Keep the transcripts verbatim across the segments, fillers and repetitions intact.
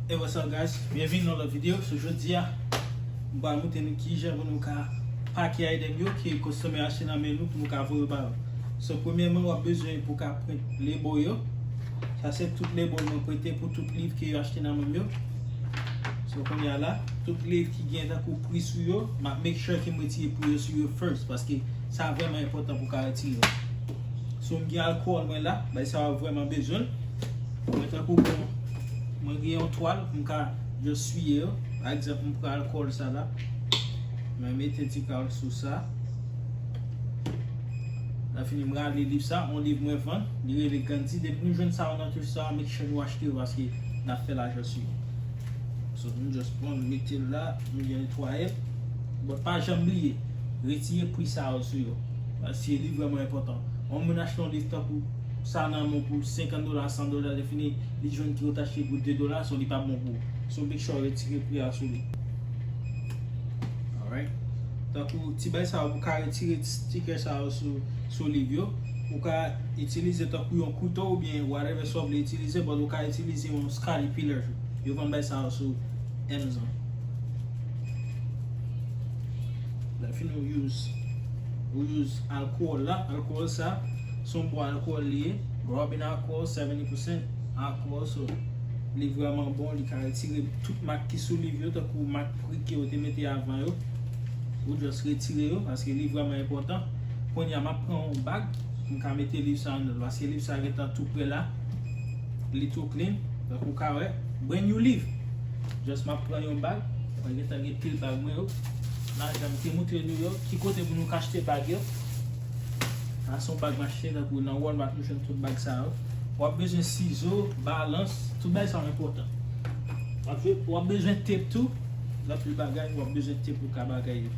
Hey, what's up, guys? Byenvini nan lòt videyo. So, jodi a, m pral montre nou kijan pou nou ka pake item yo ke customer achte nan men nou pou nou ka voye yo ba yo. So, premyèman, w ap bezwen pou w ka print label yo. Sa se tout label mwen printe pou tout liv ke yo achte nan men m yo. So, kounye a la, tout liv ki gen tankou pri sou yo, m ap make sure ke m retire pri yo sou yo first, paske sa vrèman enpòtan pou w ka retire yo. So, m gen alkòl mwen la, bay sa yo vrèman bezwen l. Mwen tankou bon, mwen gen yon twal pou m ka just swiye yo. Pa egzanp, m pran alkòl sa la. Mwen mete ti kal sou sa. Lè fini, m rale liv sa, yon liv mwen vann, li rele Gandhi. Depi nou jwenn sa yo nan thrift store, make sure nou achte yo paske n ap fè lajan sou yo. So, nou just pran, nou mete l la, nou byen netwaye l. But pa janm bliye, retire pri sa yo sou yo. Paske li vrèman enpòtan. Yon moun achte yon liv tankou sa nan men w pou senkant dola, san dola, lè fini, li jwenn ki yo t achte pou de dola, so li pa bon pou ou. So, make sure w retire pri a sou li. Alright. Tankou ti bay sa yo, pou ka retire ti sticker sa yo sou, sou liv yo, ou ka itilize tankou yon kouto oubyen whatever sa w vle itilize, but ou ka itilize yon scraping peeler tou. Yo vann bay sa yo sou Amazon. Lè fini ou use, ou use alkòl la, alkòl sa, se yon bon alkòl li ye, rubbing alcohol, seventy percent alcohol, so li vrèman bon, li ka retire tout mak ki sou liv yo, tankou mak pri ke yo te mete avan yo. Ou just retire yo, paske li vrèman enpòtan. Kounye a, m ap pran yon bag, pou m ka mete liv sa anndan l, paske liv sa gentan tou prè la. Li tou clean, tankou w ka wè. Brand new liv. Just m ap pran yon bag, mwen gentan gen pil bag mwen yo. Lajan m te montre nou yo, ki kote pou nou ka achte bag yo. Sa se yon bag m achte, tankou nan Walmart nou jwenn tout bag sa yo. W ap bezwen sizo, balans, tout bagay sa yo enpòtan. W ap, w ap bezwen tep tou. Anpil bagay, w ap bezwen tep pou ka bagay yo.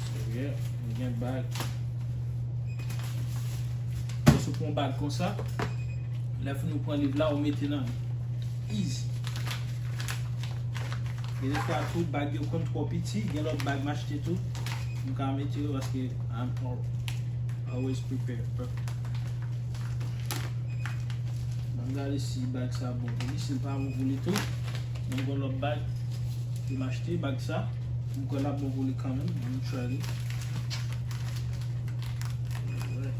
So, yeah, nou gen bag. Ou sou pran bag konsa. Lè fini ou pran liv la, ou mete nan li. Easy. Gen defwa tou, bag yo konn twò piti, gen lòt bag m achte tou. M ka mete yo paske I'm al-, always prepared, bro. Ban m gade si bag sa bon pou li. Si l pa bon pou li tou, m gen lòt bag ke m achte, bag sa. M kwè l ap bon pou li kanmenm. Ban m try li. Alright.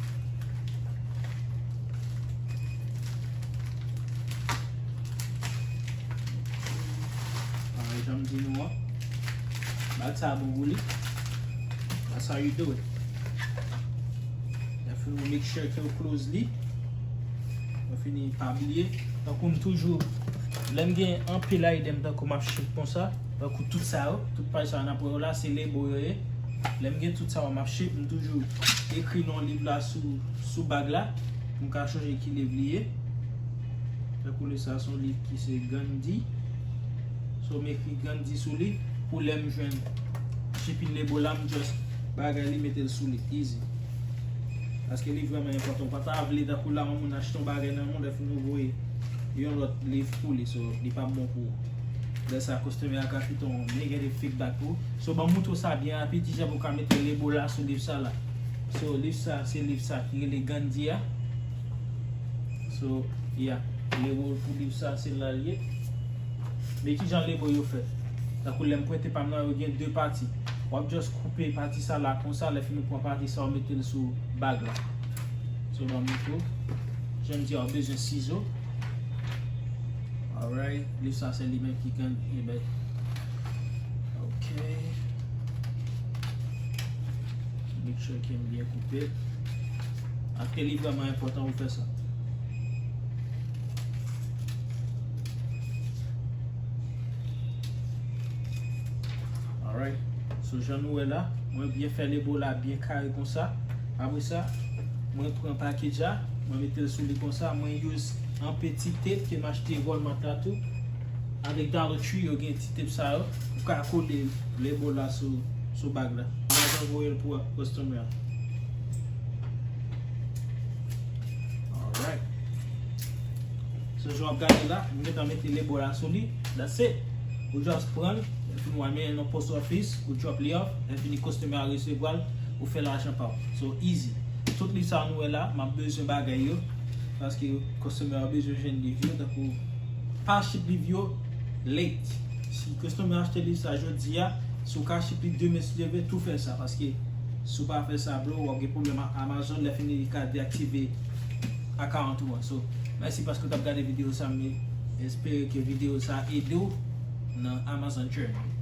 Alright, jan m di nou an, bag sa a bon pou li. That's how you do it. Lè fini ou make sure ke ou close li. Lè fini pa bliye. Tankou m toujou, lè m gen anpil item tankou m ap ship konsa, tankou tout sa yo, tout paj sa yo n ap wè yo la, se label yo ye. Lè m gen tout sa yo m ap ship, m toujou ekri non liv la sou, sou bag la, pou m ka chonje ki liv li ye. Tankou li sa se yon liv ki se Gandhi. So, m ekri Gandhi sou li. Pou lè m jwenn shipping label la, m just bagay li, mete l sou li. Easy. Paske li vrèman enpòtan. Ou pa ta vle tankou la, yon moun achte yon bagay nan moun, lè fini ou voye yon lòt liv pou li. So, li p ap bon pou ou. Lè sa, customer a ka kite yon negative feedback pou ou. So, ban m montre w sa byen rapid, kijan pou w ka mete label la sou liv sa la. So, liv sa, se liv sa ki rele Gandhi a. So, yeah, label pou liv sa, se la l ye. Men kijan label yo fèt? Tankou lè m prente pa m nan, yo gen de pati. W ap just koupe pati sa la konsa, lè fini w pran pati sa, w mete l sou bag la. So, ban m montre w. Jan m di a, w bezwen sizo. Alright, liv sa se li menm ki gen, enben. Ok. Make sure ke m byen koupe. After li vrèman enpòtan pou fè sa. Alright. So, jan nou wè la, mwen byen fè label la byen kare konsa. Apre sa, mwen pran package la, mwen mete l sou li konsa. Mwen use yon peti tape ke m achte Walmart la tou. Avèk Dollar Tree, yo gen ti tape sa yo. Ou ka kole label la sou, sou bag la. Mwen ap voye l pou customer a. Alright. So, jan w ap gade la, m gentan mete label la sou li. That's it. Ou just pran l, epi w al mennen l nan post office, ou drop li off, epi customer a resevwa l, ou fè lajan pa w. So, easy. Tout liv sa nou wè la, m ap bezwen bagay yo, paske customer a bezwen jwenn liv yo, tankou ka ship liv yo late. Si customer achte liv sa jodi a, si w ka ship li demen si Dye vle, tou fè sa, paske si w pa fè sa, bro, w ap gen pwoblèm ak Amazon, lè fini li ka deaktive account ou an. So, mèsi paske w t ap gade videyo sa, m espere ke videyo sa ede w nan Amazon journey.